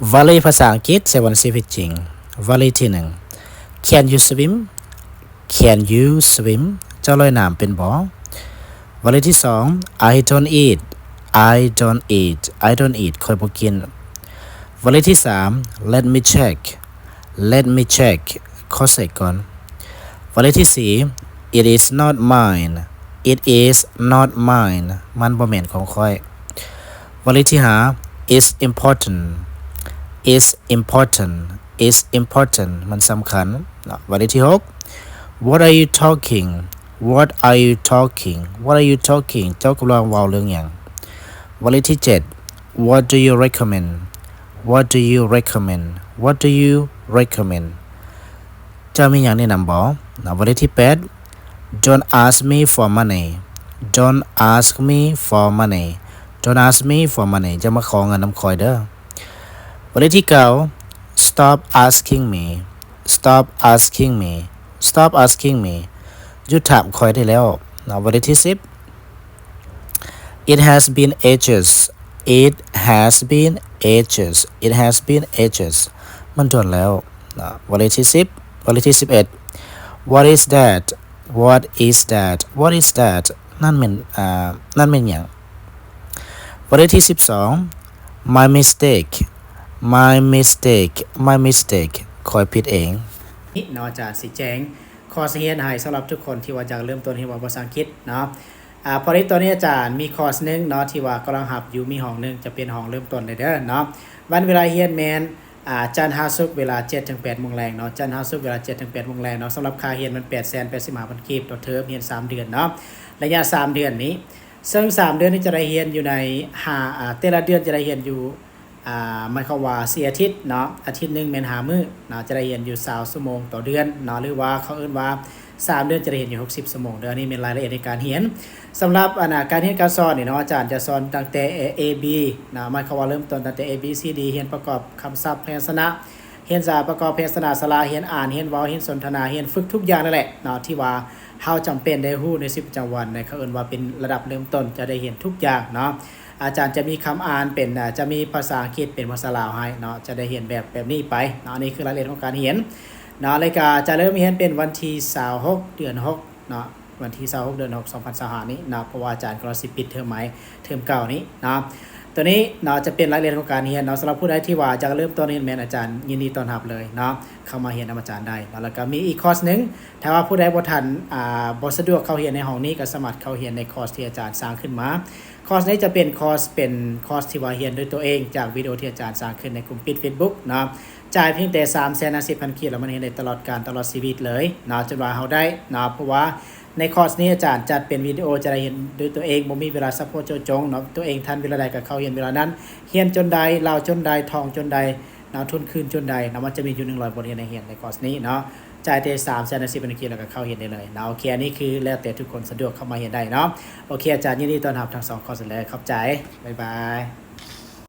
ວະລີພາສາອັງກິດໃສ່ວັນຊີວິດຈິງ. ວະລີທີໜຶ່ງ Can you swim? Can you swim? ເຈົ້າລອຍນ້ຳເປັນບໍ່? ວະລີທີສອງ I don't eat. I don't eat. I don't eat. ຂ້ອຍບໍ່ກິນ. ວະລີທີສາມ Let me check. Let me check. ຂໍເຊັກກ່ອນ. ວະລີທີສີ່ It is not mine. It is not mine. ມັນບໍ່ແມ່ນຂອງຂ້ອຍ. ວະລີທີຫ້າ It's important. It's important. It's important. ມັນສຳຄັນເນາະ. ວະລີທີຫົກ What are you talking? What are you talking? What are you talking? ເຈົ້າກຳລັງເວົ້າເລື່ອງຫຍັງ? ວະລີທີເຈັດ What do you recommend? What do you recommend? What do you recommend? ເຈົ້າມີຫຍັງແນະນຳບໍ່? ນະ ວະລີທີແປດ Don't ask me for money. Don't ask me for money. Don't ask me for money. ຢ່າມາຂໍເງິນນຳຂ້ອຍເດີ້. ວະລີທີເກົ້າ Stop asking me. Stop asking me. Stop asking me. ຢຸດຖາມຂ້ອຍໄດ້ແລ້ວ. ນະ ວະລີທີສິບ It has been ages. It has been ages. It has been ages. ມັນດົນແລ້ວ. ນະ ວະລີທີສິບ ວະລີທີສິບເອັດ What is that? What is that? What is that? ນັ້ນແມ່ນ ອ່າ ນັ້ນແມ່ນຫຍັງ? ວະລີທີສິບສອງ My mistake. My mistake. My mistake. ຂ້ອຍຜິດເອງ. ນີ້ເນາະ ອາຈານຊິແຈ້ງຄອສຮຽນໃຫ້ສຳລັບທຸກຄົນທີ່ວ່າຢາກເລີ່ມຕົ້ນຮຽນເວົ້າພາສາອັງກິດເນາະ. ອາ ພໍດີຕອນນີ້ອາຈານມີຄອສໜຶ່ງເນາະ ທີ່ວ່າກຳລັງຮັບຢູ່ ມີຫ້ອງໜຶ່ງ ຈະເປັນຫ້ອງເລີ່ມຕົ້ນເລີຍເດີເນາະ. ວັນເວລາຮຽນແມ່ນ ອາ ຈັນຫາສຸກເວລາເຈັດເຖິງແປດໂມງແລງເນາະ, ຈັນຫາສຸກເວລາເຈັດເຖິງແປດໂມງແລງເນາະ. ສຳລັບຄ່າຮຽນມັນແປດແສນແປດສິບຫ້າພັນກີບຕໍ່ເທີມ, ຮຽນສາມເດືອນເນາະ, ໄລຍະສາມເດືອນນີ້. ເຊິ່ງສາມເດືອນນີ້ຈະໄດ້ຮຽນຢູ່ໃນຫ້າ ອາ ແຕ່ລະເດືອນຈະໄດ້ຮຽນຢູ່ ອາ ໝາຍຄວາມວ່າສີ່ອາທິດເນາະ, ອາທິດໜຶ່ງແມ່ນຫ້າມື້ເນາະ, ຈະໄດ້ຮຽນຢູ່ຊາວຊົ່ວໂມງຕໍ່ເດືອນເນາະ ຫຼືວ່າເຂົາເອີ້ນວ່າສາມເດືອນຈະໄດ້ຮຽນຢູ່ຫົກສິບຊົ່ວໂມງເດີ. ອັນນີ້ແມ່ນລາຍລະອຽດໃນການຮຽນ. ສຳລັບ ອັນ ອາ ການຮຽນການສອນນີ້ເນາະ, ອາຈານຈະສອນຕັ້ງແຕ່ A B ນະ, ໝາຍຄວາມວ່າເລີ່ມຕົ້ນຕັ້ງແຕ່ A B C D, ຮຽນປະກອບຄຳສັບພະຍັນຊະນະ, ຮຽນສະ ປະກອບພະຍັນຊະນະສະຫຼະ, ຮຽນອ່ານ, ຮຽນເວົ້າ, ຮຽນສົນທະນາ, ຮຽນຝຶກທຸກຢ່າງນັ້ນແຫຼະເນາະ ທີ່ວ່າເຮົາຈຳເປັນໄດ້ຮູ້ໃນຊີວິດປະຈຳວັນ. ເຂົາເອີ້ນວ່າເປັນລະດັບເລີ່ມຕົ້ນ, ຈະໄດ້ຮຽນທຸກຢ່າງເນາະ. ອາຈານຈະມີຄຳອ່ານເປັນ ອາ ຈະມີພາສາອັງກິດເປັນພາສາລາວໃຫ້ເນາະ, ຈະໄດ້ຮຽນແບບ ແບບນີ້ໄປເນາະ. ອັນນີ້ຄືລາຍລະອຽດຂອງການຮຽນເນາະ. ແລ້ວກະຈະເລີ່ມຮຽນເປັນວັນທີຊາວຫົກ ເດືອນຫົກເນາະ, ວັນທີຊາວຫົກ ເດືອນຫົກ ສອງພັນຊາວຫ້ານີ້ເນາະ, ເພາະວ່າອາຈານກຳລັງຊິປິດເທີມໃໝ່ ເທີມເກົ່ານີ້ເນາະ. ໂຕນີ້ເນາະ ຈະເປັນລາຍລະອຽດຂອງການຮຽນເນາະ. ສຳລັບຜູ້ໃດທີ່ວ່າຢາກເລີ່ມຕົ້ນຮຽນແມ່ນ ອາຈານຍິນດີຕ້ອນຮັບເລີຍເນາະ, ເຂົ້າມາຮຽນນຳອາຈານໄດ້ເນາະ. ແລ້ວກະມີອີກຄອສໜຶ່ງ, ຖ້າວ່າຜູ້ໃດບໍ່ທັນ ອາ ບໍ່ສະດວກເຂົ້າຮຽນໃນຫ້ອງນີ້ ກໍສາມາດເຂົ້າຮຽນໃນຄອສທີ່ອາຈານສ້າງຂຶ້ນມາ. ຄອສນີ້ຈະເປັນຄອສ ເປັນຄອສທີ່ວ່າຮຽນດ້ວຍຕົວເອງ ຈາກວິດີໂອທີ່ອາຈານສ້າງຂຶ້ນໃນກຸ່ມປິດ Facebook ເນາະ. ຈ່າຍພຽງແຕ່ສາມແສນຫ້າສິບພັນກີບ ແລ້ວມັນຮຽນໄດ້ຕະຫຼອດການ ຕະຫຼອດຊີວິດເລີຍເນາະ, ຈົນວ່າເຮົາໄດ້ເນາະ. ເພາະວ່າໃນຄອສນີ້ອາຈານຈັດເປັນວິດີໂອ ຈະໄດ້ຮຽນດ້ວຍຕົວເອງ, ບໍ່ມີເວລາສະເພາະເຈາະຈົງເນາະ, ຕົວເອງທັນເວລາໃດກໍເຂົ້າຮຽນເວລານັ້ນ, ຮຽນຈົນໃດ, ເລົ່າຈົນໃດ, ທ່ອງຈົນໃດເນາະ, ທວນຄືນຈົນໃດເນາະ. ມັນຈະມີຢູ່ໜຶ່ງຮ້ອຍບົດຮຽນໃຫ້ຮຽນໃນຄອສນີ້ເນາະ. ຈ່າຍແຕ່ສາມແສນຫ້າສິບພັນກີບ ແລ້ວກໍເຂົ້າຮຽນໄດ້ເລີຍເນາະ. ໂອເຄ, ອັນນີ້ຄືແລ້ວແຕ່ທຸກຄົນສະດວກເຂົ້າມາຮຽນໄດ້ເນາະ. ໂອເຄ, ອາຈານຍິນດີຕ້ອນຮັບທັງສອງຄອສເລີຍ. ຂອບໃຈ. ບາຍບາຍ.